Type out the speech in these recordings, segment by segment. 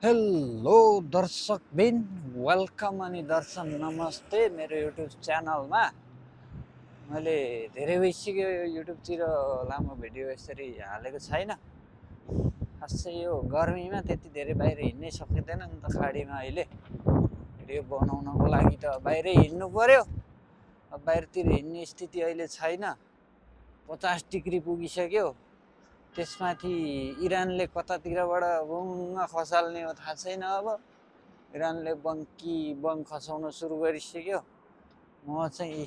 Hello दर्शकबिन, welcome अनि दर्शन नमस्ते मेरो युट्युब च्यानलमा। मैले धेरै भइसक्यो यो युट्युबतिर लामो भिडियो यसरी हालेको छैन। खासै यो गर्मीमा त्यति धेरै बाहिर हिँड्नै सकिँदैन नि त। खाडीमा अहिले भिडियो बनाउनको लागि त बाहिरै हिँड्नु पर्यो। अब बाहिरतिर हिँड्ने स्थिति अहिले छैन। 50 डिग्री पुगिसक्यो। त्यसमाथि इरानले कतातिरबाट बङ खसाल्ने हो थाहा छैन। अब इरानले बम खसाउन सुरु गरिसक्यो। म चाहिँ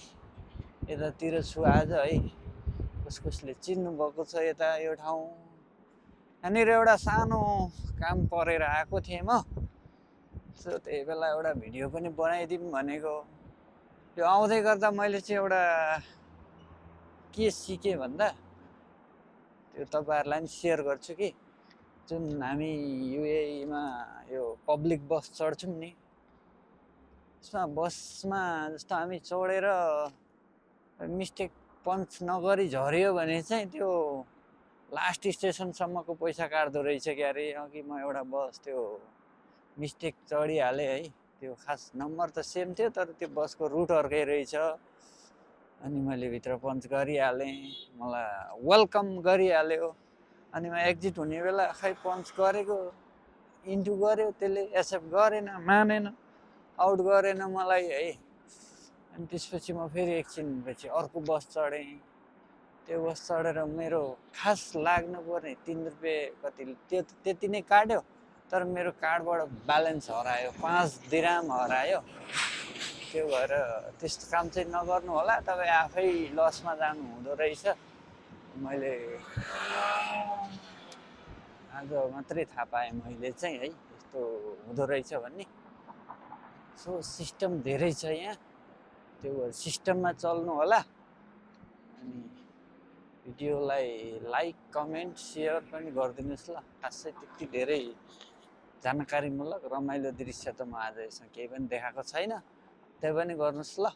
यतातिर छु आज है। कसले चिन्नु भएको छ यता यो ठाउँ। यहाँनिर एउटा सानो काम परेर आएको थिएँ म। सो त्यही बेला एउटा भिडियो पनि बनाइदिउँ भनेको। त्यो आउँदै गर्दा मैले चाहिँ एउटा के सिकेँ भन्दा त्यो तपाईँहरूलाई पनि सेयर गर्छु कि जुन हामी युएईमा यो पब्लिक बस चढ्छौँ नि, त्यसमा बसमा जस्तो हामी चढेर मिस्टेक पन्च नगरी झऱ्यो भने चाहिँ त्यो लास्ट स्टेसनसम्मको पैसा काट्दो रहेछ क्या अरे। अघि म एउटा बस त्यो मिस्टेक चढिहालेँ है। त्यो खास नम्बर त सेम थियो तर त्यो बसको रुट अर्कै रहेछ। अनि मैले भित्र पन्च गरिहालेँ, मलाई वेलकम गरिहाल्यो। अनि म एक्जिट हुने बेला खै पन्च गरेको इन्टु गर्यो, त्यसले एक्सेप्ट गरेन, मानेन, आउट गरेन मलाई है। अनि त्यसपछि म फेरि एकछिनपछि अर्को बस चढेँ। त्यो बस चढेर मेरो खास लाग्नुपर्ने 3 रुपियाँ कति त्यति नै काट्यो। तर मेरो कार्डबाट ब्यालेन्स हरायो, 5 दिराम हरायो। त्यो भएर त्यस्तो काम चाहिँ नगर्नु होला, तपाईँ आफै लसमा जानु हुँदो रहेछ। मैले आज मात्रै थाहा पाएँ मैले चाहिँ है, यस्तो हुँदो रहेछ भन्ने। सो सिस्टम धेरै छ यहाँ, त्यो सिस्टममा चल्नु होला। अनि भिडियोलाई लाइक कमेन्ट सेयर पनि गरिदिनुहोस् ल। खासै त्यति धेरै जानकारीमूलक रमाइलो दृश्य त म आज यसमा केही पनि देखाएको छैन, त्यही पनि गर्नुहोस् ल।